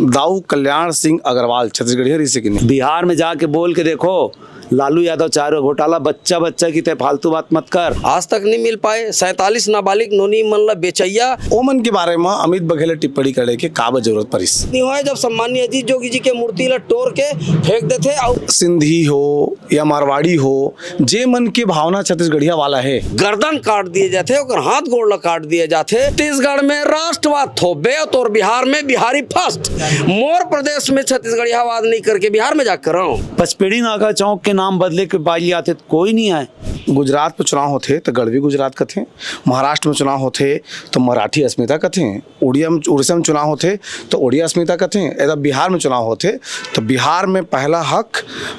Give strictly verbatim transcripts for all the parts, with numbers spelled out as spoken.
दाऊ कल्याण सिंह अग्रवाल छत्तीसगढ़िया रहिसे कि नहीं? बिहार में जाके बोल के देखो, लालू यादव चारों घोटाला, बच्चा बच्चा की तय फालतू बात मत कर। आज तक नहीं मिल पाए, सैंतालीस नाबालिग नोनी मन ला बेचैया। ओमन के बारे में अमित बघेल टिप्पणी करे के काबर जरूरत परिस? नहीं होए, जब सम्माननीय अजीत जोगी जी के मूर्ति ला टोर के फेंक देथे। और सिंधी हो या मारवाड़ी हो, जे मन के भावना छत्तीसगढ़िया वाला है, गर्दन काट दिए जाथे, ओकर हाथ गोड़ ला काट दिए जाथे। छत्तीसगढ़ में राष्ट्रवाद थोपबे, तोर बिहार में बिहारी फर्स्ट। मोर प्रदेश में छत्तीसगढ़ियावाद नहीं करके बिहार में जा करव। पचपेड़ी नाका चौक के नाम बदले के बात आथे त कोई नहीं आए। गुजरात में चुनाव होथे त गढ़वी गुजरात कथे, महाराष्ट्र में चुनाव होथे त मराठी अस्मिता कथे, उड़िया में, उड़ीसा में चुनाव होथे त उड़िया अस्मिता कथे, एदा बिहार में चुनाव होथे त बिहार में पहला हक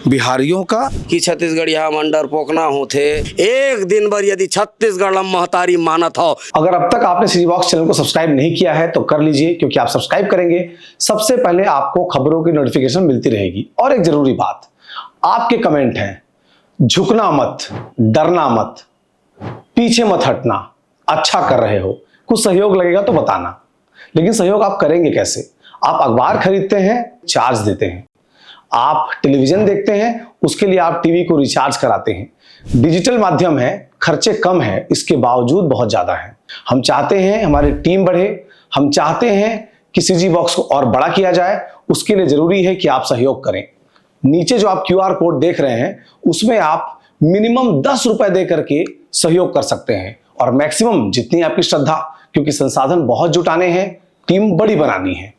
बिहारियों का। कि छत्तीसगढ़िया मन डरपोकना होथे, एक दिन बर यदि छत्तीसगढ़ ला महतारी मानत हो। अगर अब तक आपने सीजी बॉक्स चैनल को सब्सक्राइब नहीं किया है तो कर लीजिए, क्योंकि आप सब्सक्राइब करेंगे, सबसे पहले आपको खबरों की नोटिफिकेशन मिलती रहेगी। और एक जरूरी बात, आपके कमेंट हैं, झुकना मत, डरना मत, पीछे मत हटना, अच्छा कर रहे हो, कुछ सहयोग लगेगा तो बताना। लेकिन सहयोग आप करेंगे कैसे? आप अखबार खरीदते हैं, चार्ज देते हैं, आप टेलीविजन देखते हैं, उसके लिए आप टीवी को रिचार्ज कराते हैं। डिजिटल माध्यम है, खर्चे कम हैं, इसके बावजूद बहुत ज़्यादा हैं। हम चाहते हैं हमारी टीम बढ़े, हम चाहते हैं कि सीजी बॉक्स को और बड़ा किया जाए। उसके लिए ज़रूरी है कि आप सहयोग करें। नीचे जो आप क्यूआर कोड देख रहे हैं, उसमें आप मिनिमम दस रुपए दे करके सहयोग कर सकते हैं, और मैक्सिमम जितनी आपकी श्रद्धा, क्योंकि संसाधन बहुत जुटाने हैं, टीम बड़ी बनानी है।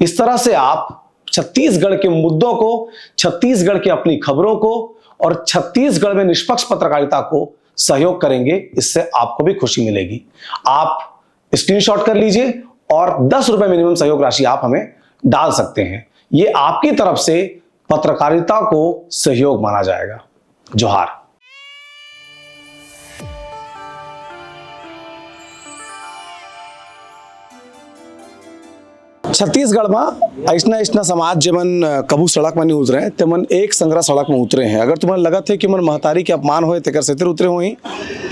इस तरह से आप छत्तीसगढ़ के मुद्दों को, छत्तीसगढ़ की अपनी खबरों को और छत्तीसगढ़ में निष्पक्ष पत्रकारिता को सहयोग करेंगे, इससे आपको भी खुशी मिलेगी। आप स्क्रीनशॉट कर लीजिए और दस रुपए मिनिमम सहयोग राशि आप हमें डाल सकते हैं। ये आपकी तरफ से पत्रकारिता को सहयोग माना जाएगा। जोहार। छत्तीसगढ़ में ऐसना ऐसना समाज जेमन, अ, कभू सड़क में नहीं उतरे, तेमन एक संगरा सड़क में उतरे हैं। अगर तुमन लगत है कि मन महतारी के अपमान होए, तेकर सेतिर उतरे होही,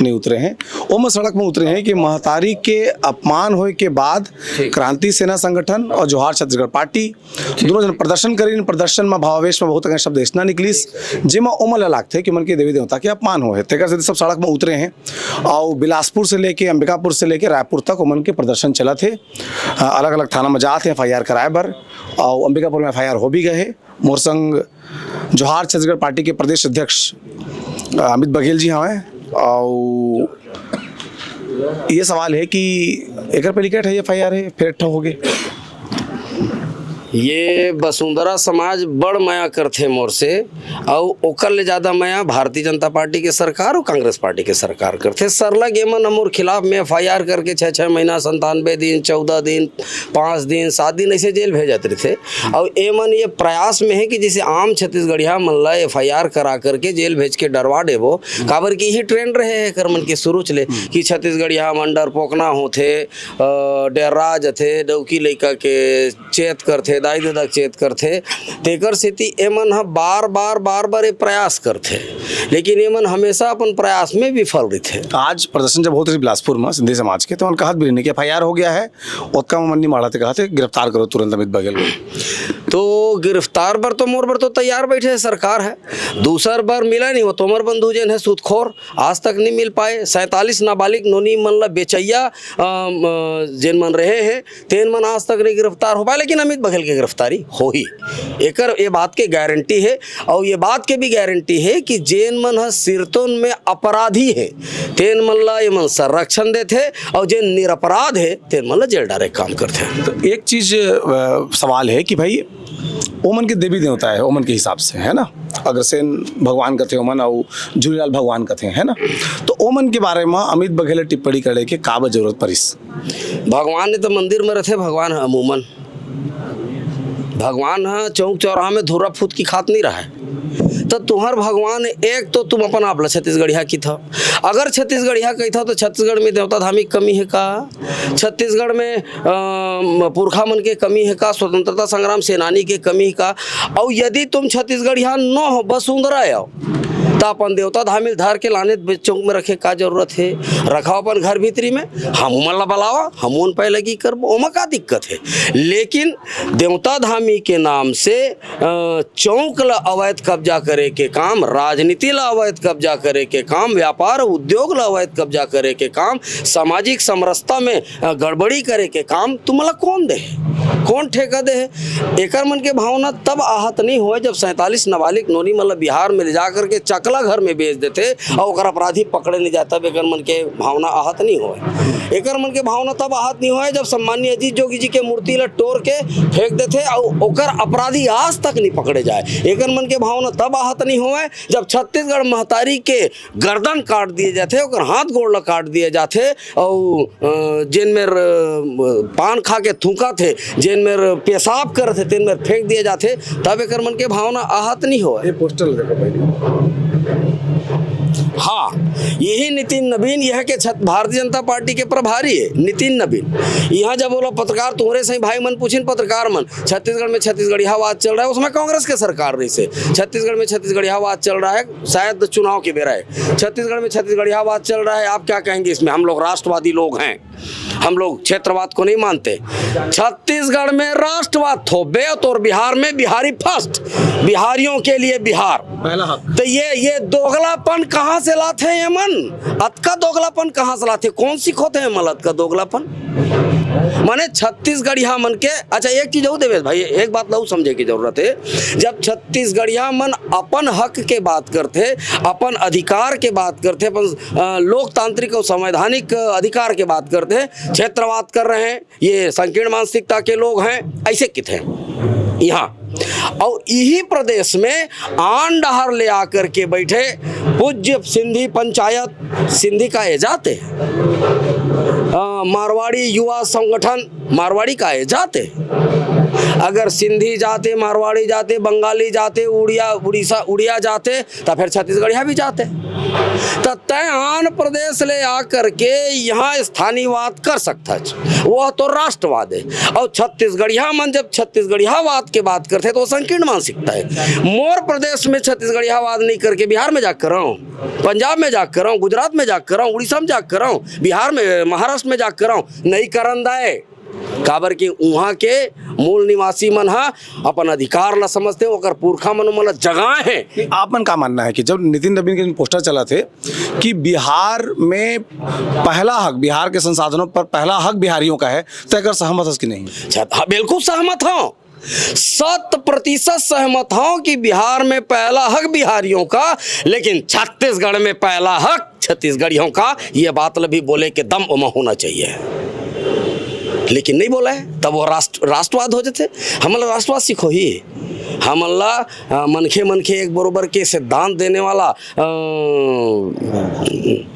नहीं उतरे हैं। ओमन सड़क में उतरे हैं कि महतारी के अपमान होए के बाद क्रांति सेना संगठन और जोहार छत्तीसगढ़ पार्टी दोनों जन प्रदर्शन करिन। प्रदर्शन में भावावेश में बहुत अकन शब्द ऐसना निकलिस, जेमा ओमन ला लागथे कि मन के देवी देवता के अपमान होए हे, तेकर सेती सब सड़क में उतरे हैं। और बिलासपुर से लेके, अंबिकापुर से लेके रायपुर तक ओमन के प्रदर्शन चलत हे। अ, अलग-अलग थाना में जात हे एफआईआर कराए बर, और अंबिकापुर में एफआईआर हो भी गए हे। मोर संग जोहार छत्तीसगढ़ पार्टी के प्रदेश अध्यक्ष, अ, अमित बघेल जी हवंय, और ये सवाल है कि एकर पे लिखत है एफआईआर है, फिर एक ठो हो गए। ये वसुंधरा समाज बड़ मया करथे मोर से, अउ ओकर ले ज्यादा मया भारतीय जनता पार्टी के सरकार अउ कांग्रेस पार्टी के सरकार करथे। सरलग एमन ह मोर खिलाफ में एफआईआर करके छः छः महीना, संतानवे दिन, चौदह दिन, पाँच दिन, सात दिन ऐसे जेल भेजत रहिथे। अउ एमन ये प्रयास में है कि जैसे आम छत्तीसगढ़िया मन ला एफआईआर करा करके जेल भेज के डरवा देबो, काबर कि यही ट्रेंड रहे है एकर मन के शुरू ले कि छत्तीसगढ़िया मन डरपोकना होथे, अ, डेर्रा जथे, डौकी लइका के चेत करथे, दाई ददा के चेत करथे, तेकर सेती एमन ह बार-बार, बार-बार ये प्रयास करथे, लेकिन एमन हमेशा अपन प्रयास में विफल रहिथे। आज प्रदर्शन जब होत रहिस बिलासपुर म सिंधी समाज के, तो उमन कहत भी रहिन कि एफआईआर हो गया है, ओतका म मन नहीं माढ़त हे, कहत हे गिरफ्तार करो तुरंत अमित बघेल को। तो गिरफ्तार बर तो मोर बर तो तैयार बैठे हे सरकार ह, दूसर बर मिला नहीं, वो तोमर बंधु जेन हे सूदखोर, आज तक नहीं मिल पाए। सैंतालीस नाबालिग नोनी मन ला बेचैया, अम, अ, जेन मन रहे हे, तेन मन आज तक नहीं गिरफ्तार हो पाए, लेकिन अमित बघेल के गिरफ्तारी होही, एकर ये बात के गारंटी हे। और ये बात के भी गारंटी हे कि जेन मन ह सिरतोन में अपराधी हे, तेन मन ला ये मन संरक्षण देथे, और जेन निरपराध हे, तेन मन ला जेल डारे के काम करथे। तो एक चीज, अ, सवाल है कि भाई, ओमन के देवी देवता है, ओमन के हिसाब से, है ना? अग्रसेन भगवान कथे ओमन, अउ झूलेलाल भगवान कथे, है ना? तो ओमन के बारे में अमित बघेल टिप्पणी करे के काबर जरूरत परिस? भगवान ने तो मंदिर में रथे, भगवान ह अमूमन। भगवान ह चौक चौराहा में धुर्रा फूत की खात नहीं रहे। तो तुहर भगवान एक तो तुम अपन आप ला छत्तीसगढ़िया किथव। अगर छत्तीसगढ़िया कहिथव तो छत्तीसगढ़ में देवता धामी के कमी है का? छत्तीसगढ़ में, अ, पुरखा मन के कमी है का? स्वतंत्रता संग्राम सेनानी के कमी है का? और यदि तुम छत्तीसगढ़िया न हो, वसुंधरा हो, त अपन देवता धामी ल धर के लाने बे-, चौक में रखे का जरूरत हे? रखव अपन घर भीतरी में, हम उमन ला बलावा, हम उन पैलगी करबो, ओमा का दिक्कत हे? लेकिन देवता धामी के नाम से, अ, चौक ला अवैध कब्जा करे के काम, राजनीति ला अवैध कब्जा करे के काम, व्यापार उद्योग ला अवैध कब्जा करे के काम, सामाजिक समरसता में, अ, गड़बड़ी करे के काम तुमला कौन दे हे? कौन ठेका दे हे? एकर मन के भावना तब आहत नहीं होय, जब सैंतालीस नाबालिग नोनी मन ला बिहार में ले जा करके चकला घर में बेच देथे अउ ओकर अपराधी पकड़े नहीं जाय, तब एकर मन के भावना आहत नहीं होय। एकर मन के भावना तब आहत नहीं होय, जब सम्माननीय अजीत जोगी जी के मूर्ति ला टोर के फेंक देथे अउ ओकर अपराधी आज तक नहीं पकड़े जाय। एकर मन के भावना तब आहत नहीं होय, जब छत्तीसगढ़ महतारी के गर्दन काट दिए जाथे, ओकर हाथ गोड़ ला काट दिए जाथे, अउ, अ, जेन मेर, अ, पान खा के थूकत हे, जेन मेर पेशाब करत हे, तेन मेर फेंक दिए जाथे, तब एकर मन के भावना आहत नहीं होय। ये पोस्टर देखो पहले। हाँ, यही नितिन नबीन, यह के छत-, भारतीय जनता पार्टी के प्रभारी हे नितिन नबीन। यहाँ जब बोला पत्रकार, तुम्हरे सही भाई मन पूछिन पत्रकार मन, छत्तीसगढ़ में छत्तीसगढ़ियावाद चल रहा है, उसमें कांग्रेस के सरकार रही से, छत्तीसगढ़ में छत्तीसगढ़ियावाद चल रहा है, शायद चुनाव के बेरा है, छत्तीसगढ़ में छत्तीसगढ़ियावाद चल रहा है, आप क्या कहेंगे इसमें? हम लोग राष्ट्रवादी लोग हैं, हम लोग क्षेत्रवाद को नहीं मानते। छत्तीसगढ़ में राष्ट्रवाद थोबे तो और बिहार में बिहारी फर्स्ट, बिहारियों के लिए बिहार। पहला हक। तो ये, ये दोगलापन कहाँ से लाथे ये मन? अतका दोगलापन कहाँ से लाथे? कौन सिखोथे ये मन अतका दोगलापन? माने छत्तीसगढ़िया मन के, अच्छा, एक चीज और देवेश भाई, एक बात और समझे की जरूरत है। जब छत्तीसगढ़िया मन अपन हक के बात करथे, अपन अधिकार के बात करथे, अपन, अ, लोकतांत्रिक और संवैधानिक अधिकार के बात करथे, क्षेत्रवाद कर रहे हैं, ये संकीर्ण मानसिकता के लोग हैं, ऐसे किथे यहाँ। और यही प्रदेश में आन डहर ले आकर के बैठे पूज्य सिंधी पंचायत, सिंधी का ये जात है, अ, मारवाड़ी युवा संगठन, मारवाड़ी का ये जात है। अगर सिंधी जाते, मारवाड़ी जाते, बंगाली जाते, उड़िया, उड़ीसा, उड़िया जाते, त फिर छत्तीसगढ़िया भी जाते। त तय आन प्रदेश ले आकर के यहाँ स्थानीयवाद कर सकता है, वह तो राष्ट्रवाद है। और छत्तीसगढ़िया मन जब छत्तीसगढ़ियावाद के बात करते तो वो संकीर्ण मानसिकता है। मोर प्रदेश में छत्तीसगढ़ियावाद नहीं करके बिहार में जा करो, पंजाब में जा करो, गुजरात में जा करो, उड़ीसा में जा करो, बिहार में, महाराष्ट्र में जा करो, नहीं करन दाए। काबर कि उहाँ के मूल निवासी मन ह अपन अधिकार ला समझते, ओकर पुरखा मन ओमन ला जगाए हैं। आप मन का मानना है कि जब नितिन नबीन के पोस्टर चला थे कि बिहार में पहला हक, बिहार के संसाधनों पर पहला हक बिहारियों का है, तो एकर सहमत हस कि नहीं? अच्छा, हाँ, बिल्कुल सहमत हूँ, शत प्रतिशत सहमत हूँ कि बिहार में पहला हक बिहारियों का, लेकिन छत्तीसगढ़ में पहला हक छत्तीसगढ़ियों का, ये बात ल भी बोले के दम ओमा होना चाहिए। लेकिन नहीं बोला है, तब वो राष्ट्र, राष्ट्रवाद हो जाते। हमन ला राष्ट्रवाद सिखोही, हमन ला, अ, मनखे मनखे एक बरोबर के सिद्धांत देने वाला, अ,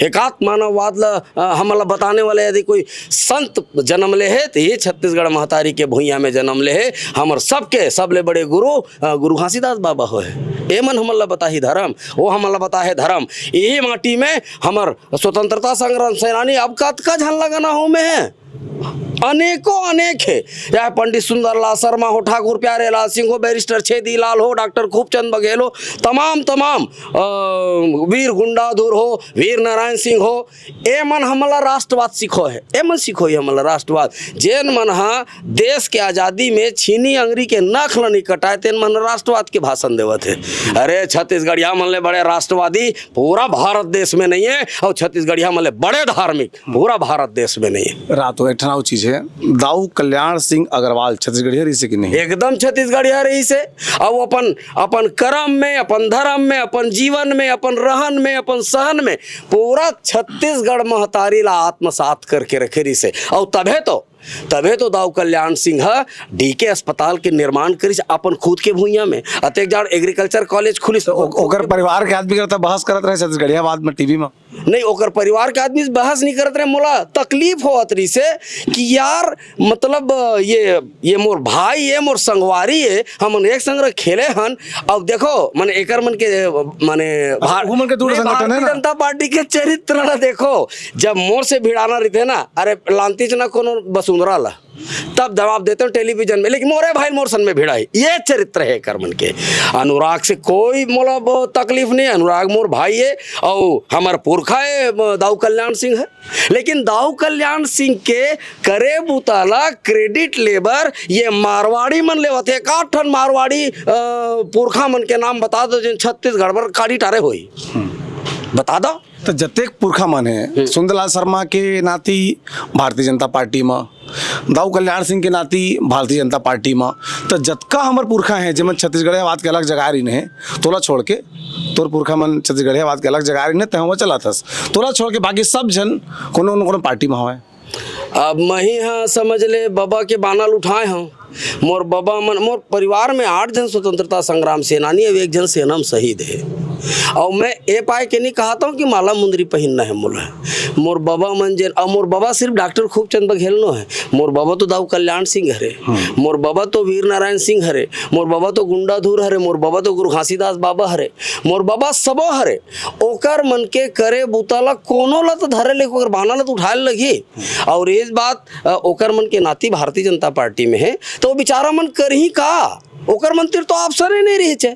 एकात्म मानववाद ला, अ, हमन ला बताने वाले यदि कोई संत जन्म ले हे, तो ये छत्तीसगढ़ महतारी के भुइयां में जन्म ले हे। हमर सबके सबले बड़े गुरु, अ, गुरु घासीदास बाबा हो हे। ए मन हमन ला बताही धर्म, वो हमन ला बताहे धर्म। यही माटी में हमर स्वतंत्रता संग्राम सेनानी अब कतका झन लगना हो में हे, अनेकों अनेक हे, चाहे पंडित सुंदरलाल शर्मा हो, ठाकुर प्यारेलाल सिंह हो, बैरिस्टर छेदी लाल हो, डॉक्टर खूबचंद बघेल हो, तमाम, तमाम, अ, वीर गुंडाधुर हो, वीर नारायण सिंह हो, ए मन हमला राष्ट्रवाद सिखो हे, ए मन सिखोही हमला राष्ट्रवाद। जेन मन ह देश के आजादी में छीनी अंगरी के नख ल नहीं कटाए, तेन मन राष्ट्रवाद के भाषण देवत हे। अरे, छत्तीसगढ़िया मन ले बड़े राष्ट्रवादी पूरा भारत देश में नहीं है, और छत्तीसगढ़िया मन ले बड़े धार्मिक पूरा भारत देश में नहीं है। रात हो, एक ठन अउ चीज है, दाऊ कल्याण सिंह अग्रवाल छत्तीसगढ़िया रहिसे कि नहीं? एकदम छत्तीसगढ़िया रहिसे। अउ अपन, अपन कर्म में, अपन धर्म में, अपन जीवन में, अपन रहन में, अपन सहन में पूरा छत्तीसगढ़ महतारी ला आत्मसात करके रखे रहिसे। अउ तभे तो, तभे तो दाऊ कल्याण सिंह ह डीके अस्पताल के निर्माण करिस अपन खुद के भुइयां में। अतेक जाड़ एग्रीकल्चर कॉलेज खुलिस। तो ओ-, ओकर परिवार के आदमी करता बहस करत रहे छत्तीसगढ़ियावाद में टीवी में। नहीं, ओकर परिवार के आदमी से बहस नहीं करत रहे। मोला तकलीफ होवत रहिसे कि यार, मतलब, ये, ये मोर भाई, ये मोर संगवारी है, हमन एक संग खेले हन। अब देखो, माने, एकर मन के, माने, भार-, वो मन के दूर नहीं, संगठन है भारतीय ना? जनता पार्टी के चरित्र ला देखो, जब मोर से भिड़ाना रहिथे ना, अरे, लानतीच ना कोनो बस सुंदरा ला, तब जवाब देते हो टेलीविजन में, लेकिन मोरे भाई मोर सन में भिड़ा है। ये चरित्र है एकर मन के। अनुराग से कोई मोला वो तकलीफ नहीं है, अनुराग मोर भाई है और हमर पुरखा है, दाऊ कल्याण सिंह है। लेकिन दाऊ कल्याण सिंह के करे बुता ला क्रेडिट लेबर ये मारवाड़ी मन लेवत है। एक आठ ठन मारवाड़ी अ, पुरखा मन के नाम बता दो, जिन छत्तीसगढ़ बर काड़ी टारे होई, बता दो। तो जतेक पुरखा मन है, सुंदरलाल शर्मा के नाती भारतीय जनता पार्टी म, दाऊ कल्याण सिंह के नाती भारतीय जनता पार्टी म, तो जतका हमर पुरखा हैं, जेमन छत्तीसगढ़ियावाद के अलग जगह रहिन हे, तोला छोड़ के, तोर पुरखा मन छत्तीसगढ़ियावाद के अलग जगह रहिन हे, तैं हुआ चलाथस, तोला छोड़ के बाकी सब झन कोनो न कोनो पार्टी म हवय। अब मही हा समझ ले, बबा के बानल उठाए हव। मोर बबा मन, मोर परिवार में आठ झन स्वतंत्रता संग्राम सेनानी अउ एक झन सेना में शहीद हे। अउ मैं ए पाए के नहीं कहता हूँ कि माला मुंदरी पहिनना है मोला। मोर बबा मन जेन, अउ मोर बबा सिर्फ डॉक्टर खूबचंद बघेल नो है। मोर बबा तो दाऊ कल्याण सिंह हरे, मोर बबा तो वीर नारायण सिंह हरे, मोर बबा तो गुंडाधुर हरे, मोर बबा तो गुरु घासीदास बाबा हरे, मोर बबा सबो हरे। ओकर मन के करे बुता ला, कोनो ला तो धरे ले, ओकर बाना ला तो उठाए लगही। और ये बात, अ, ओकर मन के नाती भारतीय जनता पार्टी में है, तो वो बेचारा मन करही का? ओकर मन तीर तो ऑप्शन ही नहीं रही छे,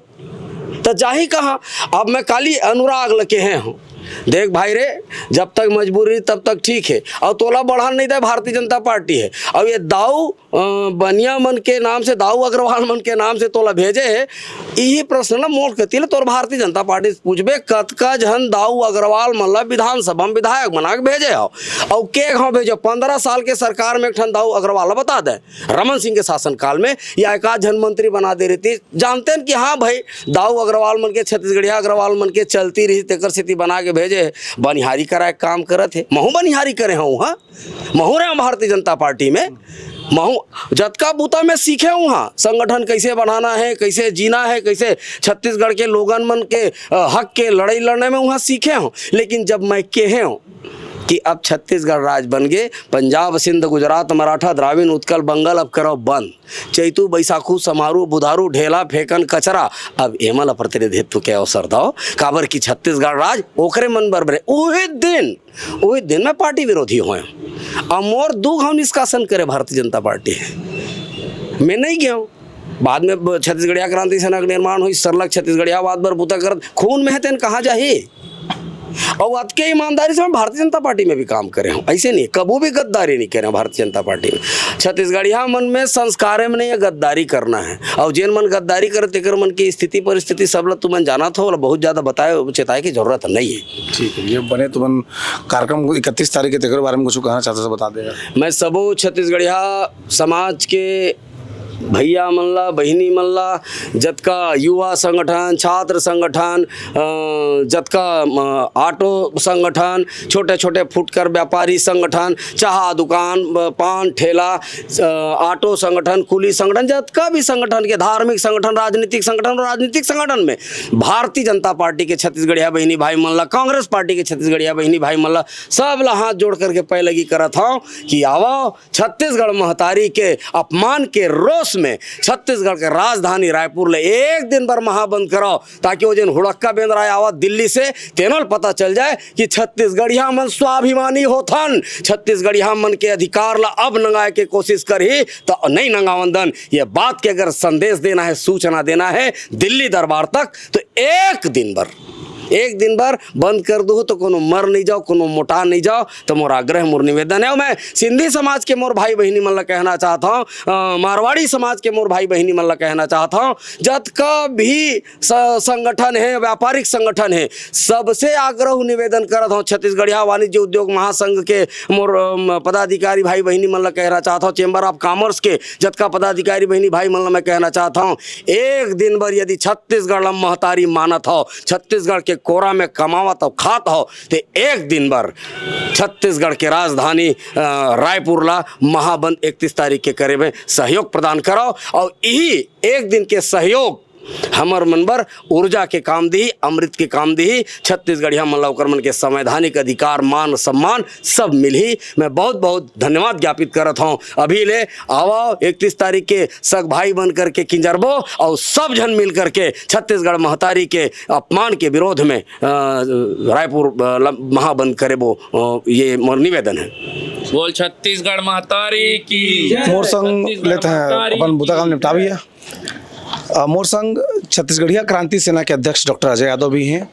तो जाही कहाँ? अब मैं काली अनुराग ल केहे हूँ, देख भाई रे, जब तक मजबूरी तब तक ठीक है, और तोला बढ़न नहीं दे, भारतीय जनता पार्टी है। और ये दाऊ, अ, बनिया मन के नाम से, दाऊ अग्रवाल मन के नाम से तोला भेजे है, इही प्रश्न ल मोर कति ले तोर भारतीय जनता पार्टी से पूछबे, कतका झन दाऊ अग्रवाल मन ल विधानसभा में विधायक बना के भेजे हो, और के घाव भेजे? पंद्रह साल के सरकार में एक ठन दाऊ अग्रवाल ल बता दे, रमन सिंह के शासनकाल में या एक आध झन मंत्री बना दे रही थी। जानते हैं कि हाँ भाई, दाऊ अग्रवाल मन के, छत्तीसगढ़िया अग्रवाल मन के चलती रही, तेकर सेती बना के भेजे हे। बनिहारी कराए के काम करत हे, महू बनिहारी करे हूँ, हाँ, महू रहे भारतीय जनता पार्टी में। महू जतका बूता में सीखे हूँ, हाँ, संगठन कैसे बढ़ाना है, कैसे जीना है, कैसे छत्तीसगढ़ के लोगन मन के, अ, हक के लड़ाई लड़ने में वहाँ सीखे हूँ। लेकिन जब मैं केहे हूँ कि अब छत्तीसगढ़ राज बन गे, पंजाब, सिंध, गुजरात, मराठा, द्राविड़, उत्कल, बंगाल, अब करो बंद, चैतू, बैसाखू, समारू, बुधारू, ढेला, फेंकन, कचरा, अब एमन ला प्रतिनिधित्व के अवसर दो, काबर कि छत्तीसगढ़ राज ओकरे मन बर बने। उही दिन, उही दिन मैं पार्टी विरोधी होय, अउ मोर दू घाव निष्कासन करे भारतीय जनता पार्टी है, मैं नहीं गया हूँ। बाद में ब-, छत्तीसगढ़िया क्रांति सेना के निर्माण हुई, सरलग छत्तीसगढ़ियावाद बर बुता करत, खून में है तेन कहाँ जाही? और अतके ईमानदारी से मैं भारतीय जनता पार्टी में भी काम करे हूँ, ऐसे नहीं, कबू भी गद्दारी नहीं करे हूँ भारतीय जनता पार्टी में। छत्तीसगढ़िया मन में संस्कारे में नहीं है गद्दारी करना है, और जेन मन गद्दारी करे तेकर मन की स्थिति परिस्थिति सब ला तुमन जानत हो, ओला बहुत ज्यादा बताए चेताए की जरूरत नहीं है। ठीक है, ये बने तुमन कार्यक्रम को इकतीस तारीख के तेकर बारे में कुछ कहना चाहते हो, बता देगा। मैं सबो छत्तीसगढ़िया समाज के भैया मन ला, बहिनी मन ला, जतका युवा संगठन, छात्र संगठन, अ, जतका, अ, ऑटो संगठन, छोटे-छोटे फुटकर व्यापारी संगठन, चाहा दुकान, अ, पान ठेला, अ, ऑटो संगठन, कुली संगठन, जतका भी संगठन के, धार्मिक संगठन, राजनीतिक संगठन, राजनीतिक संगठन में भारतीय जनता पार्टी के छत्तीसगढ़िया बहिनी भाई मन ला, कांग्रेस पार्टी के छत्तीसगढ़िया बहिनी भाई मन ला, सब ला हाथ जोड़ करके पैलगी करत हौं कि आवो, छत्तीसगढ़ महतारी के अपमान के रोष में छत्तीसगढ़ के राजधानी रायपुर ले एक दिन बर महाबंद कराओ, ताकि वो जेन हुड़क्का बेंदरा आवत दिल्ली से, तेनो ल पता चल जाए कि छत्तीसगढ़िया मन स्वाभिमानी होथन, छत्तीसगढ़िया मन के अधिकार ला अब नंगाए के कोशिश करही तो नहीं नंगावन दन। ये बात के अगर संदेश देना है, सूचना देना है दिल्ली दरबार तक, तो एक दिन बर, एक दिन बर बंद कर दो तो कोनो मर नहीं जाओ, कोनो मोटा नहीं जाओ। तो मोर आग्रह, मोर निवेदन है, मैं सिंधी समाज के मोर भाई बहिनी मन ला कहना चाहत हौं, अ, मारवाड़ी समाज के मोर भाई बहिनी मन ला कहना चाहत हौं, जतका भी स-, संगठन है, व्यापारिक संगठन है, सबसे आग्रह निवेदन करत हौं, छत्तीसगढ़िया वाणिज्य उद्योग महासंघ के मोर, अम, पदाधिकारी भाई बहिनी मन ला कहना चाहत हौं, चेंबर ऑफ कॉमर्स के जतका पदाधिकारी बहिनी भाई मन ला मैं कहना चाहत हौं, एक दिन बर यदि छत्तीसगढ़ ला महतारी मानत हौ, छत्तीसगढ़ के कोरा में कमावत हौ, खात हौ, ते एक दिन बर छत्तीसगढ़ के राजधानी, अ, रायपुर ला महाबंद इकतीस तारीख के करे में सहयोग प्रदान करव। और यही एक दिन के सहयोग हमर मन बर ऊर्जा के काम दिही, अमृत के काम दिही। छत्तीसगढ़िया मन ला ओकर मन के संवैधानिक अधिकार, मान सम्मान सब मिलही। मैं बहुत बहुत धन्यवाद ज्ञापित करत हौं। अभी ले आवा, इकतीस तारीख के सग भाई बन करके किंजरबो अउ सब झन मिल करके छत्तीसगढ़ महतारी के अपमान के विरोध में, अ, रायपुर, अ, ल-, महाबंद करेबो। अ, ये मोर निवेदन है। बोल छत्तीसगढ़ महतारी की। मोर संग लेते हैं, अपन बुता काम निपटावी है। अ, मोर संग छत्तीसगढ़िया क्रांति सेना के अध्यक्ष डॉक्टर अजय यादव भी हैं।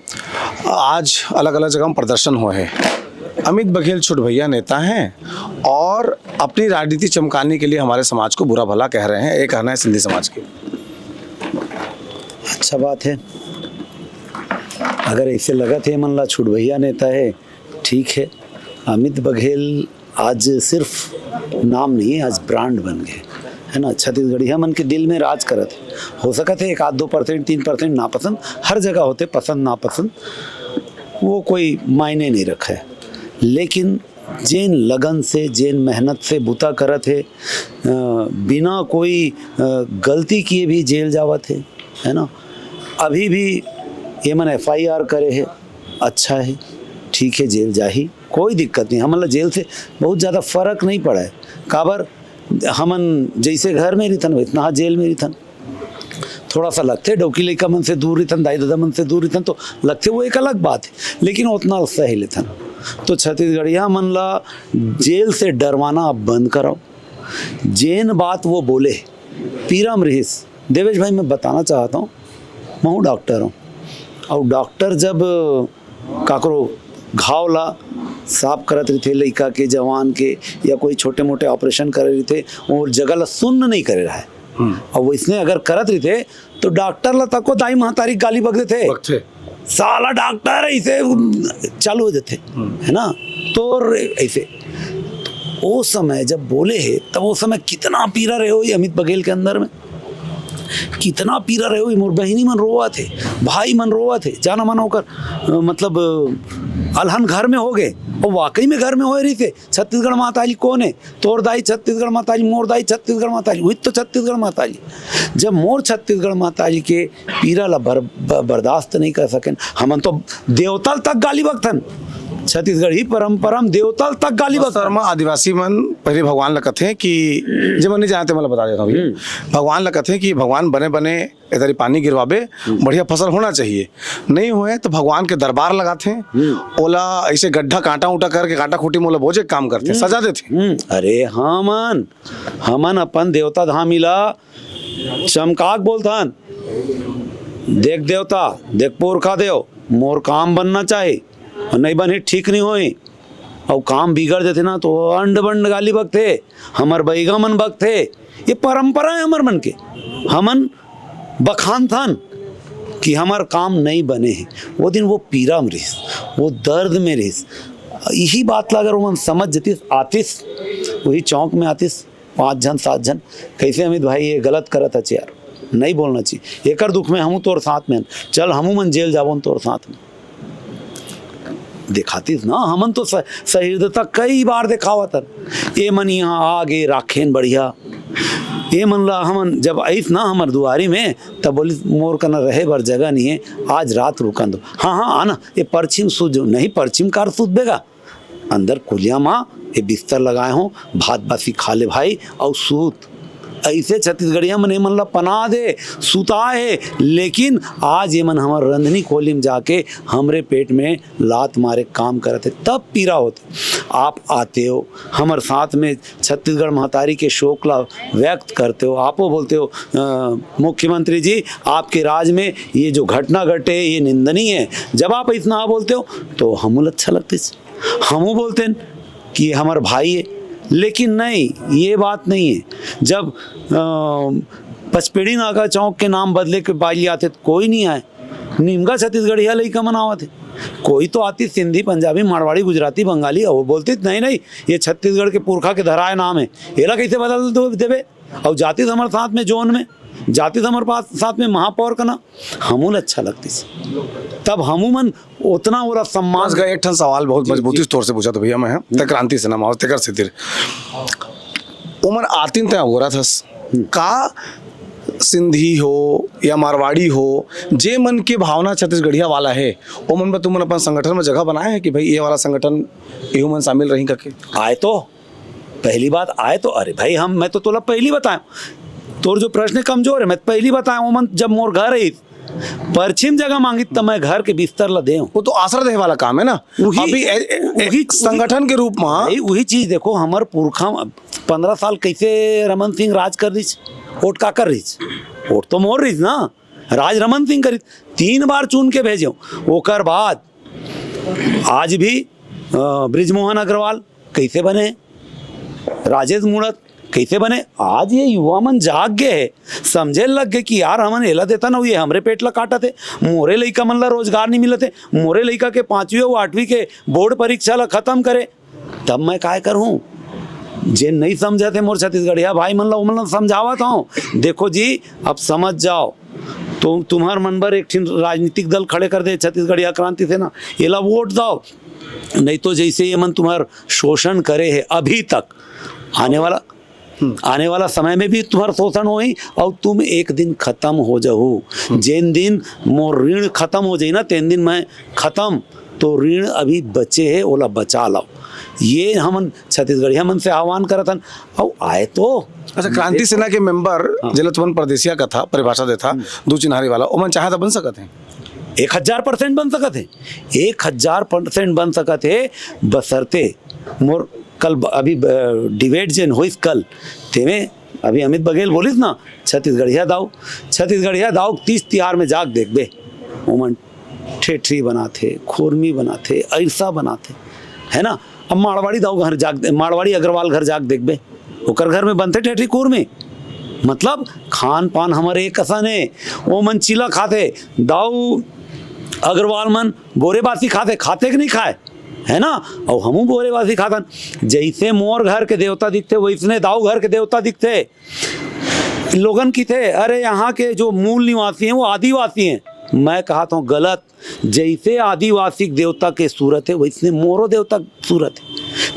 आज अलग-अलग जगह में प्रदर्शन हुए हैं। अमित बघेल छुटभैया नेता हैं और अपनी राजनीति चमकाने के लिए हमारे समाज को बुरा भला कह रहे हैं, ये कहना है सिंधी समाज के। अच्छा बात है, अगर ऐसे लगत हे मन ला छुटभैया नेता है, ठीक है। अमित बघेल आज सिर्फ नाम नहीं है, आज ब्रांड बन गए, है ना। छत्तीसगढ़िया मन के दिल में राज करत है। हो सकत है एक आध दो परसेंट, तीन परसेंट नापसंद हर जगह होते, पसंद नापसंद, वो कोई मायने नहीं रखे, लेकिन जेन लगन से, जेन मेहनत से बुता करत है, अ, बिना कोई, अ, गलती किए भी जेल जावत है, है ना। अभी भी ये मन एफ आई आर करे है, अच्छा है, ठीक है, जेल जाही, कोई दिक्कत नहीं। हमन ला जेल से बहुत ज़्यादा फर्क नहीं पड़ा है। काबर, हमन जैसे घर में रिथन, वैसना जेल में रिथन। थोड़ा सा लगथे, डौकी लइका मन से दूर रिथन, दाई ददा मन से दूर रिथन, तो लगथे, वो एक अलग बात है, लेकिन उतना सही लेथन। तो छत्तीसगढ़िया मन ला जेल से डरवाना अब बंद कराओ। जेन बात वो बोले, पीरा म रिहिस। देवेश भाई, मैं बताना चाहता हूँ, मैं हूँ डॉक्टर हूँ, और डॉक्टर जब काकरो घाव ला साफ करत रहिथे, लइका के, जवान के, या कोई छोटे मोटे ऑपरेशन करे रहिथे, वो जगह ला सुन्न नहीं करे रहे। हम्म। और वैसने अगर करत रहिथे, तो डॉक्टर ला तको दाई महतारी गाली बक देथे। बकथे। साला डॉक्टर ऐसे चालू हो जाथे, हम्म। है ना? तो रे-, ऐसे, तो ओ समय जब बोले है, तब ओ समय कितना पीरा रहे होही अमित बघेल के अंदर में, कितना पीरा रहे होही। मोर बहिनी मन रोवत हे, भाई मन रोवत हे, जाना माना ओकर, अ, मतलब, अ, अलहन घर में हो गए, और वाकई में घर में होए रहिथे। छत्तीसगढ़ महतारी कोन हे? तोर दाई छत्तीसगढ़ महतारी, मोर दाई छत्तीसगढ़ महतारी, वही तो छत्तीसगढ़ महतारी। जब मोर छत्तीसगढ़ महतारी के पीरा ला बर-, ब-, बर्दाश्त नहीं कर सकेन, हमन तो देवता तक गाली बकथन। छत्तीसगढ़ी परंपरा में देवता तक गाली बस्तर बकथन। म आदिवासी मन पहले भगवान ला कथे कि, जे मन नहीं जानते, मैं ला बता देता हूँ, हम्म। भगवान ला कथे कि भगवान बने बने ए दरी पानी गिरवाबे, हम्म। बढ़िया फसल होना चाहिए। नहीं होए तो भगवान के दरबार लगाथे, हम्म। ओला ऐसे गड्ढा कांटा उंटा करके, कांटा खूंटी में ओला बोजे के काम करथे, हम्म। सजा देथे। हम्म। अरे हाँ मन, हमन अपन देवता धामी ला चमकाक बोलथन, "देख देवता, देख पुरखा देव, मोर काम बनना चाही, नहीं बनही ठीक नहीं होई।" अउ काम बिगड़ जथे ना, तो अंड बंड गाली बकथे, हमर बइगा मन बकथे। ये परंपरा है हमर मन के। हमन बखानथन कि हमर काम नहीं बने हे। वो दिन वो पीरा में रहिस, वो दर्द में रहिस। यही बात ला अगर ओमन समझ जतिस, आतिस, वही चौक में आतिस, पाँच झन, सात झन, "कैसे अमित भाई, ये गलत करत हच यार, नहीं बोलना चाहिए, एकर दुख में हमू तोर साथ में हन, चल हमू मन जेल जाबो न तोर साथ में।" देखातिस ना, हमन तो स-, सहिर्दता कई बार देखावत हन। ए मन यहाँ आ गे, राखेन बढ़िया। ए मन ला हमन जब आइस ना हमर दुआरी में, तब बोलिस, "मोर कना रहे बर जगह नहीं है, आज रात रुकन दो।" "हाँ, हाँ, आना, ये परछिम सूझ।" "नहीं, परछिम कार सूझबे गा?" अंदर कुलिया मा ये बिस्तर लगाए हों, भात बासी खा ले भाई, अउ सूत। ऐसे छत्तीसगढ़िया मन ए मन ला पना दे, सुताए हे, लेकिन आज ये मन हमर रंधनी खोली में जाके हमरे पेट में लात मारे काम करत हे, तब पीरा होथे। आप आते हो, हमर साथ में छत्तीसगढ़ महतारी के शोक ला व्यक्त करते हो, आपो बोलते हो, "अ, मुख्यमंत्री जी, आपके राज में ये जो घटना घटे, ये निंदनीय है।" जब आप इतना बोलते हो, तो हमू ला अच्छा लगते। हमू बोलतेन कि ये हमर भाई है, लेकिन नहीं, ये बात नहीं है। जब, अ, पचपेड़ी नाका चौक के नाम बदले के बाली आते तो कोई नहीं आए, निमगा छत्तीसगढ़िया लइका मन आवत हे। कोई तो आतिस सिंधी, पंजाबी, मारवाड़ी, गुजराती, बंगाली, अउ बोलतिस, "नहीं, नहीं, ये छत्तीसगढ़ के पुरखा के धराए नाम है, एला कैसे बदल दो, देबे?" अउ जातिस हमर साथ में जोन में, जातिस हमर पास, साथ में महापौर कना, हमू ला अच्छा लगतिस। तब हमू मन ओतना ओला सम्मान। बस गा, एक ठन सवाल बहुत जी, मजबूती जी। से तोर से पूछत हों भैया मैं, हम्म। ते क्रांति सेना में हस, तेकर सेती। ओमन आतिन ते अगोरत हस। हम्म। का सिंधी हो या मारवाड़ी हो, जे मन के भावना छत्तीसगढ़िया वाला हे, ओ मन बर तुमन अपन संगठन में जगह बनाए हे कि भाई ये वाला संगठन एहू मन शामिल रही करके? आए तो, पहली बात आए तो, अरे भाई, हम, मैं तो तोला पहली बताया, तोर जो प्रश्न कमजोर है, मैं तो पहली बताया, ओमन जब मोर घर आई, परछिम जगह मांगी, त मैं घर के बिस्तर ला देव। वो तो आसरा देहे वाला काम है ना। उही, अभी ए-, ए-, ए-, उही, संगठन के रूप में। भाई, उही चीज देखो, हमर पुरखा पंद्रह साल कैसे रमन सिंह राज कर रहीस, वोट का कर रहीस, वोट तो मोर रहीस ना, राज रमन सिंह करिस, तीन बार चुन के भेजे, ओकर बाद आज भी, अ, बृजमोहन अग्रवाल कैसे बने, राजेश मूणत कैसे बने। आज ये युवा मन जाग गए हे, समझे लग गए कि यार, हमन एला देथन, ये हमरे पेट ला काटत हे, मोरे लइका मन ला रोजगार नहीं मिलत हे, मोरे लइका के पांचवी अउ आठवीं के बोर्ड परीक्षा ला खत्म करे, तब मैं काय करूं? जे नहीं समझत हे मोर छत्तीसगढ़िया भाई मन ला, ओमन ला समझावत हूं, देखो जी, अब समझ जाओ, तो तुम्हर मन बर एक ठिन राजनीतिक दल खड़े कर दे, छत्तीसगढ़िया क्रांति सेना, एला वोट दव, नहीं तो जैसे ये मन तुम्हर शोषण करे हे अभी तक, आने वाला, आने वाला समय में भी तुम्हर शोषण होही और तुम एक दिन खत्म हो जाहू। जेन दिन मोर ऋण खत्म हो जाही ना, तेन दिन मैं खत्म, तो ऋण अभी बचे हे, ओला बचा लाओ। ये हमन छत्तीसगढ़िया मन से आह्वान करत हन। अउ आए तो अच्छा, क्रांति सेना के मेंबर, हाँ। जेला तुमन परदेसिया कथा, परिभाषा देथा, दू चिन्हारी वाला, ओमन चाहे त बन सकत हे। एक हजार परसेंट बन सकत हे, एक हजार परसेंट बन सकत हे, बसरते मोर कल ब-, अभी ब-, डिबेट जेन होइस कल, तेमे अभी अमित बघेल बोलिस ना, छत्तीसगढ़िया दाऊ, छत्तीसगढ़िया दाऊ तीज तिहार में जाके देखबे, ओमन ठेठरी बनाथे, खुरमी बनाथे, अइरसा बनाथे, है ना? अब मारवाड़ी दाऊ घर जाके, मारवाड़ी अग्रवाल घर जाके देखबे, ओकर घर में बनथे ठेठरी खुरमी। मतलब खान पान हमर एक असन हे, ओमन चीला खाथे, दाऊ अग्रवाल मन बोरे बासी खाथे, खाथे कि नहीं खाए, है ना? अउ हमू बोरे बासी खाथन। जैसे मोर घर के देवता दिखथे, वैसने दाऊ घर के देवता दिखथे। लोगन किथे, "अरे, यहाँ के जो मूल निवासी हैं, वो आदिवासी हैं।" मैं कहत हूँ, गलत। जैसे आदिवासी के देवता के सूरत है, वैसने मोरो देवता के सूरत है।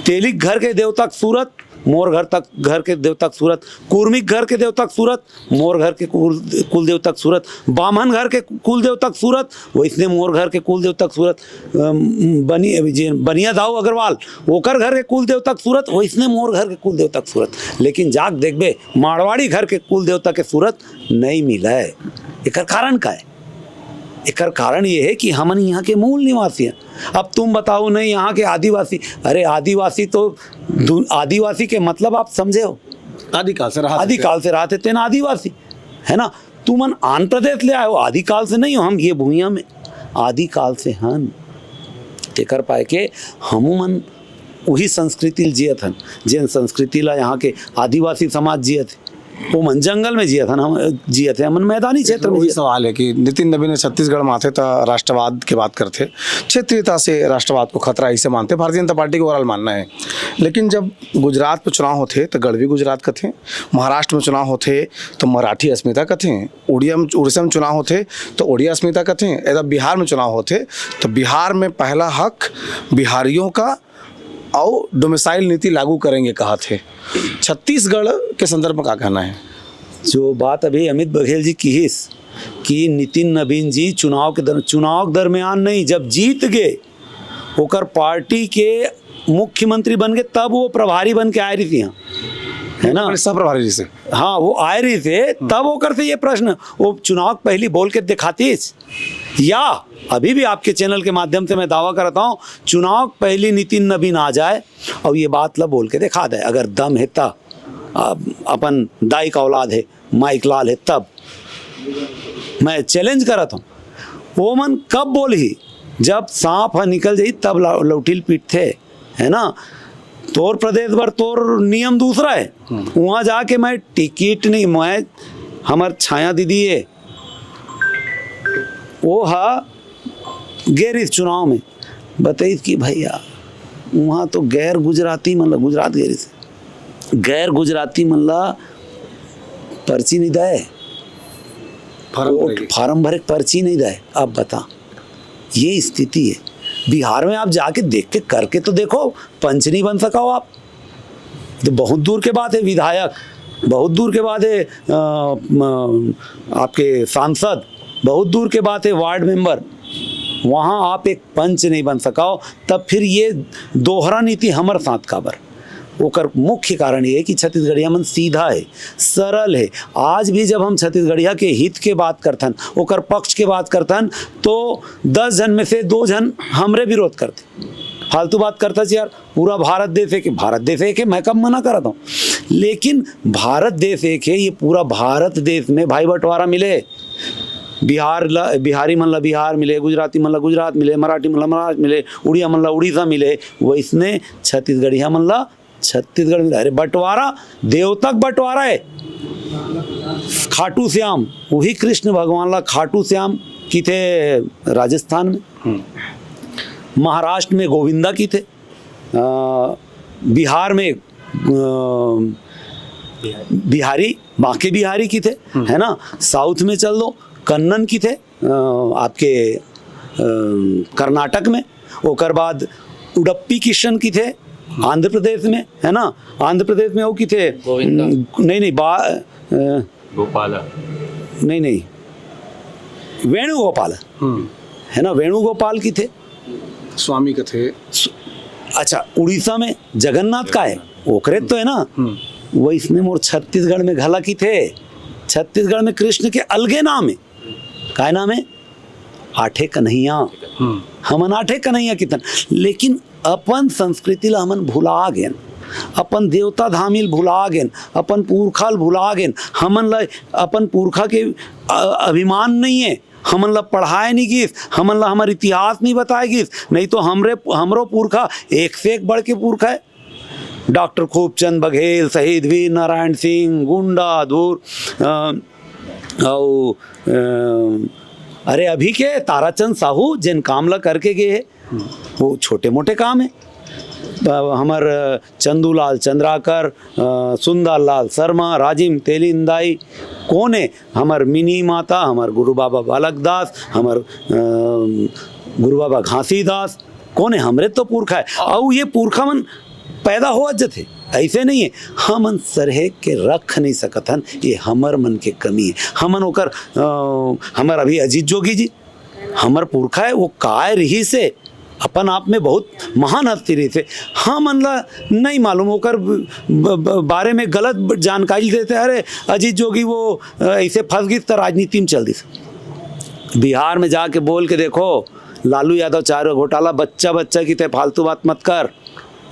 तेलिक घर के देवता के सूरत, मोर घर तक, घर के देवता के सूरत, कुर्मिक घर के देवता के सूरत, मोर घर के कुल, कुल देवता के सूरत, बाम्हन घर के कुल देवता के सूरत, वैसने मोर घर के कुल देवता के सूरत, अम, बनी-, जे बनिया दाऊ अग्रवाल, ओकर घर के कुल देवता के सूरत, वैसने मोर घर के कुल देवता के सूरत। लेकिन जाके देखबे, मारवाड़ी घर के कुल देवता के सूरत नहीं मिले। एकर कारण का है? एकर कारण ये है कि हमन यहाँ के मूल निवासी हैं। अब तुम बताओ, नहीं, यहाँ के आदिवासी, अरे, आदिवासी तो दु-, आदिवासी के मतलब आप समझे हो? आदिकाल से रहा, आदिकाल से रहा थे, तेन आदिवासी, है ना? तुमन आन प्रदेश ले आए हो, आदिकाल से नहीं हो, हम ये भुइयां में आदिकाल से हन। तेकर पाए के हमू मन उही संस्कृति ल जियत हन, जेन संस्कृति ला यहाँ के आदिवासी समाज जियत हे। वो मन जंगल में जियत हन, हम जियत हे, हमन मैदानी क्षेत्र में वही जियत। सवाल है कि नितिन नबीन छत्तीसगढ़ में आथे त राष्ट्रवाद के बात करथे, क्षेत्रीयता से राष्ट्रवाद को खतरा इसे मानथे, भारतीय जनता पार्टी का overall मानना है। लेकिन जब गुजरात में चुनाव होथे त गढ़वी गुजरात कथे, महाराष्ट्र में चुनाव होथे त मराठी अस्मिता कथे, उड़िया में, उड़ीसा में चुनाव होथे त उड़िया अस्मिता कथे, यदि बिहार में चुनाव होथे त बिहार में पहला हक बिहारियों का अउ domicile नीति लागू करेंगे कहत हे। छत्तीसगढ़ के संदर्भ में का कहना है? जो बात अभी अमित बघेल जी किहिस कि नितिन नबीन जी चुनाव के दर-, चुनाव के दरमियान नहीं, जब जीत गए, ओकर पार्टी के मुख्यमंत्री बन गए, तब वो प्रभारी बन के आए रहिस इहाँ, है ना? अपने सह प्रभारी जी से। हाँ, वो आए रहिस हे, तब ओकर से ये प्रश्न, वो चुनाव के पहली बोल के दिखातीस, या अभी भी आपके चैनल के माध्यम से मैं दावा करता हूँ, चुनाव के पहली नितिन नबीन आ जाए और ये बात ला बोल के दिखा दे, अगर दम है त, अ, अपन दाई का औलाद है, माइक लाल है, तब मैं challenge करत हूँ। वो मन कब बोलही? जब सांप ह निकल जाही, तब ला-, लौटिल पीटथे, है ना? तोर प्रदेश बर तोर नियम दूसरा है। वहाँ जाके मैं टिकट नहीं, मैं, हमर छाया दीदी है, वो हा गे रहिस चुनाव में, बताइस कि भैया, वहाँ तो गैर गुजराती मन ला, गुजरात गे रहिस, गैर गुजराती मन ला पर्ची नहीं दे, फार्म वो भरे के। फार्म भरे के पर्ची नहीं दे। अब बता, ये स्थिति है। बिहार में आप जाके देख के, करके तो देखो, पंच नहीं बन सका हो आप, तो बहुत दूर के बात है, विधायक। बहुत दूर के बात है, अ, म, आपके सांसद, बहुत दूर के बात है, वार्ड मेंबर, वहाँ आप एक पंच नहीं बन सका हो, तब फिर ये दोहरा नीति हमर साथ काबर? ओकर मुख्य कारण ये है कि छत्तीसगढ़िया मन सीधा है, सरल है। आज भी जब हम छत्तीसगढ़िया के हित के बात करथन, ओकर पक्ष के बात करथन, तो दस झन में से दो झन हमरे विरोध करथे। फालतू बात करथस यार, पूरा भारत देश एक है, भारत देश एक है, मैं कब मना करत हूँ? लेकिन भारत देश एक है, ये पूरा भारत देश में भाई बंटवारा मिले। बिहार ला, बिहारी मन ला बिहार मिले, गुजराती मन ला गुजरात मिले, मराठी मन ला मराठ मिले, उड़िया मन ला उड़ीसा मिले, वैसने छत्तीसगढ़िया मन ला छत्तीसगढ़ मिले। अरे बंटवारा, देवता के बंटवारा है। खाटू श्याम, वही कृष्ण भगवान ला खाटू श्याम किथे राजस्थान में, महाराष्ट्र में गोविंदा किथे, अ, बिहार में, अ, बिहारी, बांके बिहारी किथे, है ना? साउथ में चल दो, कन्नन किथे, अ, आपके, अ, कर्नाटक में, ओकर बाद उडप्पी किशन किथे, आंध्र प्रदेश में, है ना? आंध्र प्रदेश में वो किथे, गोविंदा। नहीं, नहीं, बा-, अ, गोपाला। नहीं, नहीं, वेणुगोपाल, है ना? वेणुगोपाल किथे, स्वामी कथे। अच्छा, उड़ीसा में जगन्नाथ का है, ओकरे तो है ना? वैसने मोर छत्तीसगढ़ में घला किथे, छत्तीसगढ़ में कृष्ण के अलगे नाम है। काय नाम है? आठे कन्हैया। हमन आठे कन्हैया किथन, लेकिन अपन संस्कृति ला हमन भुला गेन, अपन देवता धामी ल भुला गेन, अपन पुरखा ल भुला गेन। हमन ला अपन पुरखा के, अ, अभिमान नहीं है, हमन ला पढ़ाए नहीं गिस, हमन ला हमर इतिहास नहीं बताए गिस। नहीं तो हमरे, हमरो पुरखा एक से एक बढ़ के पुरखा है। डॉक्टर खूबचंद बघेल, शहीद वीर नारायण सिंह, गुंडा धूर, अ, अउ, अ, अरे अभी के ताराचंद साहू जेन काम ला करके गए है, वो छोटे मोटे काम है। अ, हमर चंदूलाल चंद्राकर, अ, सुंदरलाल शर्मा, राजिम तेलिंदाई, कोन है? हमर मिनी माता, हमर गुरु बाबा बालक दास, हमर, अ, गुरु बाबा घासीदास, कोन है? हमरे तो पुरखा है। अउ ये पुरखा मन पैदा होवत जथे, ऐसे नहीं है। हमन सरहेज के रख नहीं सकत हन, ये हमर मन के कमी है। हमन ओकर, अ, हमर अभी अजीत जोगी जी, हमर पुरखा है, वो काय रहिस हे, अपन आप में बहुत महान हस्ती रहिस हे। हमन ला नहीं मालूम, ओकर ब-, ब-, ब-, बारे में गलत जानकारी देथे। अरे अजीत जोगी वो, अ, ऐसे फंस गिस त राजनीति में चल दिस। बिहार में जाके बोल के देखो, लालू यादव चारा घोटाला, बच्चा बच्चा किथे, फालतू बात मत कर।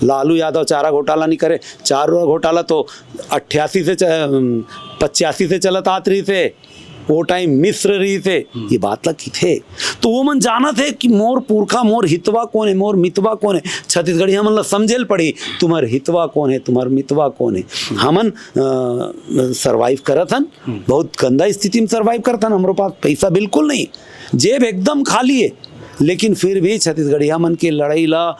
लालू यादव चारा घोटाला नहीं करे, चारा घोटाला तो अट्ठासी से च-, अम, पचासी से चलत आत रहिस हे, वो टाइम मिश्र रहिस हे, ये बात ला किथे। तो वो मन जानत हे कि मोर पुरखा, मोर हितवा कोन है, मोर मितवा कोन है, छत्तीसगढ़िया मन ला समझे ल पड़ी, तुम्हर हितवा कोन है, तुम्हर मितवा कोन है। हमन, अ, सर्वाइव करत हन, बहुत गंदा स्थिति में सर्वाइव करत हन, हमरो पास पैसा बिल्कुल नहीं, जेब एकदम खाली है, लेकिन फिर भी छत्तीसगढ़िया मन के लड़ाई ला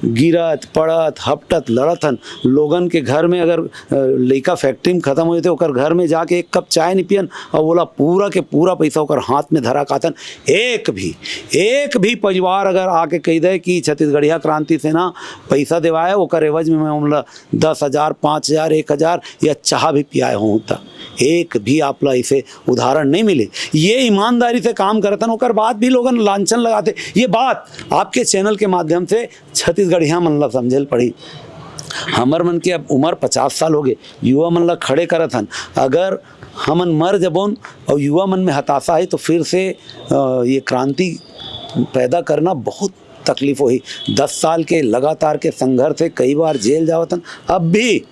गिरत, पड़त, हपटत, लड़त हन। लोगन के घर में अगर, अ, लइका फैक्ट्री में खत्म हो जाथे, ओकर घर में जाके एक कप चाय नहीं पियन, अउ ओला पूरा के पूरा पैसा ओकर हाथ में धरा काथन। एक भी, एक भी परिवार अगर आके कह दे कि छत्तीसगढ़िया क्रांति सेना पैसा देवाए, ओकर एवज में मैं ओमला दस हजार, पाँच हजार, एक हजार या चाह भी पियाए हों, त एक भी आप ला ऐसे उदाहरण नहीं मिले। ये ईमानदारी से काम करत हन, ओकर बाद भी लोगन लांछन लगाथे। ये बात आपके चैनल के माध्यम से छत्तीसगढ़िया मन ला समझे ल पड़ी। हमर मन के अब उम्र पचास साल हो गए, युवा मन ला खड़े करत हन। अगर हमन मर जबोन और युवा मन में हताशा है, तो फिर से, अ, ये क्रांति पैदा करना बहुत तकलीफ होही। दस साल के लगातार के संघर्ष से कई बार जेल जावत हन। अब भी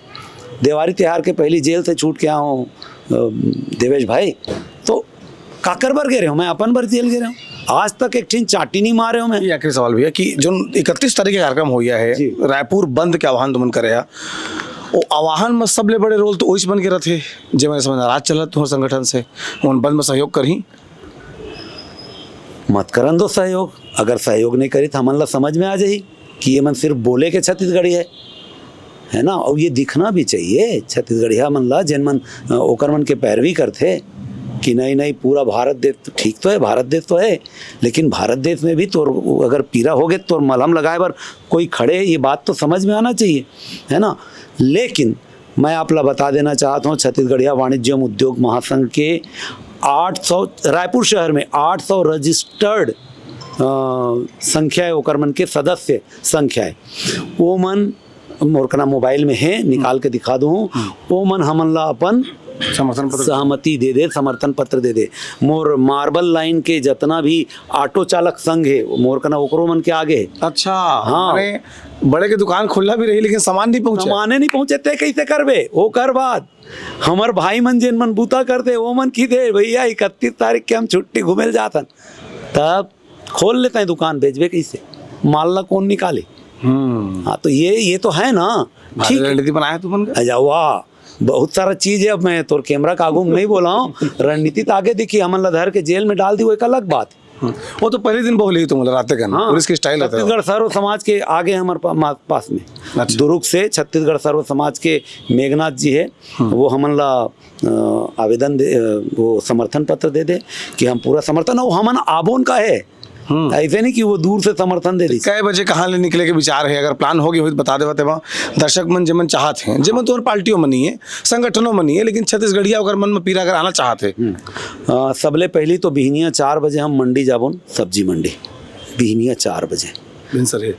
देवारी तिहार के पहली जेल से छूट के आया हूँ, अ, देवेश भाई, तो काकर बर गे रहे हो? मैं अपन बर जेल गे रहे हूँ। आज तक एक ठिन चाटी नहीं मारे हो मैं। ये आखिरी सवाल भैया कि जो इकतीस तारीख के कार्यक्रम हो गया है, जी। रायपुर बंद के आह्वान तुमन करे हा, वो आह्वान में सबले बड़े रोल तो ओइस मन के रथे, जे मन इस समय नाराज चलत तुम्हारे संगठन से, उन बंद में सहयोग करही। मत करन दो सहयोग। अगर सहयोग नहीं करी, तो हमन ला समझ में आ जाही कि ये मन सिर्फ बोले के छत्तीसगढ़ी है, है ना? और ये दिखना भी चाहिए छत्तीसगढ़िया मन ला, जेन मन, अ, ओकर मन के पैरवी करथे कि नहीं, नहीं, पूरा भारत देश तो ठीक तो है, भारत देश तो है, लेकिन भारत देश में भी तोर अगर पीरा होगे, तोर मलहम लगाए बर कोई खड़े है, ये बात तो समझ में आना चाहिए, है ना? लेकिन मैं आप ला बता देना चाहत हूँ, छत्तीसगढ़िया वाणिज्य एवं उद्योग महासंघ के आठ सौ, रायपुर शहर में आठ सौ रजिस्टर्ड संख्या है, ओकर मन के सदस्य संख्या है। वो मन मोर कना मोबाइल में है, निकाल के दिखा दूँ। वो मन हमन ला अपन समर्थन पत्र। सहमति दे दे, समर्थन पत्र दे दे। मोर मार्बल लाइन के जितना भी ऑटो चालक संघ है, वो मोर कना ओकरो मन के आगे है। अच्छा। हाँ। माने बड़े के दुकान खुला भी रही, लेकिन सामान नहीं पहुंचे। सामाने नहीं पहुंचे, ते कैसे करबे? ओकर बाद हमर भाई मन, जेन मन बूता करते, वो मन की दे, "भैया, इकतीस तारीख के हम छुट्टी घूमे ल जाथन।" तब खोल लेते हैं दुकान, बेचबे कैसे? माल ला कौन निकाले? हम्म। हाँ, तो ये, ये तो है ना। भारी ठीक है। रणनीति बनाया तुमन का। अच्छा, वाह, बहुत सारा चीज है। अब मैं तोर कैमरा का आगू में नहीं बोला हूँ। रणनीति तो आगे दिखी, हमन ला धर के जेल में डाल दी, वो एक अलग बात है। हम्म। वो तो पहले दिन बोली तुम राते का ना, हाँ, पुलिस की स्टाइल होता है। छत्तीसगढ़ सर्व समाज के आगे हमारे पा-, मा-, पास में। अच्छा। दुर्ग से छत्तीसगढ़ सर्व समाज के मेघनाथ जी है, हम्म। वो हमन ला, अ, आवेदन दे, अ, वो समर्थन पत्र दे दे कि हम पूरा समर्थन, और हमन आबोन का है। हम्म। ऐसे नहीं कि वो दूर से समर्थन दे तो दी। कै बजे कहाँ ले निकले के विचार है? अगर प्लान होगी होई तो बता देवा तेमा। दर्शक मन जेमन चाहत हैं, जेमन तोर पार्टियों में नहीं है, संगठनों में नहीं है, लेकिन छत्तीसगढ़िया अगर मन में पीरा अगर आना चाहत है। हम्म। अ, सबले पहली तो बिहनिया चार बजे हम मंडी जाबोन, सब्जी मंडी, बिहनिया चार बजे। बिन सर है।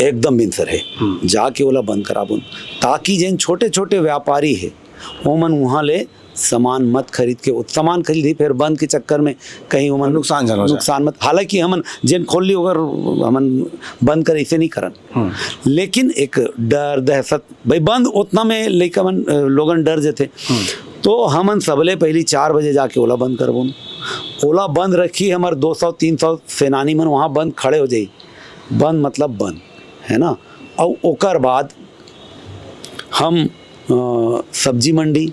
एकदम बिन सर है। हम्म। जाके ओला बंद कराबोन, ताकि जेन छोटे-छोटे व्यापारी है, ओमन उहाँ ले सामान मत खरीद के, सामान खरीदी, फिर बंद के चक्कर में कहीं ओमन नुकसान झन हो जाए। नुकसान मत। हालांकि हमन जेन खोल ली, ओकर हमन बंद करे, ऐसे नहीं करन। हम्म। लेकिन एक डर, दहशत, भाई, बंद उतना में लइका मन, अ, लोगन डर जथे। हम्म। तो हमन सबले पहली चार बजे जाके ओला बंद करबोन। ओला बंद रखी, हमर दो सौ तीन सौ सेनानी मन वहाँ बंद खड़े हो जाई। बंद मतलब बंद, है ना? और ओकर बाद हम, अ, सब्जी मंडी,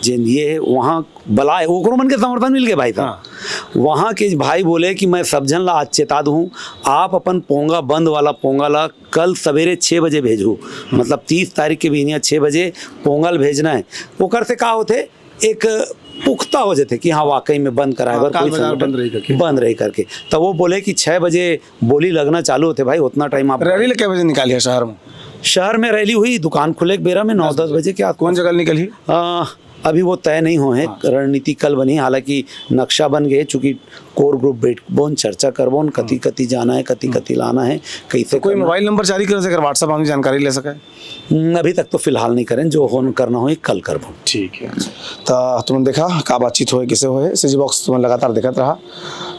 जेन ये है, वहाँ बलाए, ओकरो मन के समर्थन मिल गए भाई साहब। हाँ। वहाँ के भाई बोले कि मैं सब झन ला आज चेता दूँ, आप अपन पोंगा बंद वाला पोंगा ला कल सवेरे छः बजे भेजू, मतलब तीस तारीख के बिहनिया छः बजे पोंगल भेजना है। ओकर से का होथे, एक पुख्ता हो जाथे कि हाँ, वाकई में बंद कराए हाँ, बर काल कोई बाजार संगठन बंद रही करके। बंद रही करके। तब वो बोले कि छः बजे बोली लगना चालू होथे भाई, उतना टाइम आप रैली ले कै बजे निकाली है शहर में? शहर में रैली हुई, दुकान खुले के बेरा में नौ दस बजे के आसपास। कौन जगह निकली? अ, अभी वो तय नहीं हो है, हाँ। रणनीति कल बनी, हालांकि नक्शा बन गए, चूंकि कोर ग्रुप बैठबोन, चर्चा करबोन, कति हम्म। कति जाना है, कति हम्म। कति लाना है, कैसे तो कोई करना है। मोबाइल नंबर जारी करे से अगर WhatsApp में जानकारी ले सके? हम्म, अभी तक तो फिलहाल नहीं करें, जो होन करना हो कल करबोन। ठीक है। तो तुमन देखा का बातचीत होए, कैसे होए, सीजी बॉक्स तुमन लगातार देखत रहा।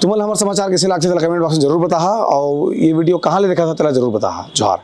तुमन हमारे समाचार कैसे लागथे, तेला कमेंट बॉक्स में जरूर बताहा, और ये वीडियो कहाँ ले देखा था, तेला जरूर बताहा। जोहार।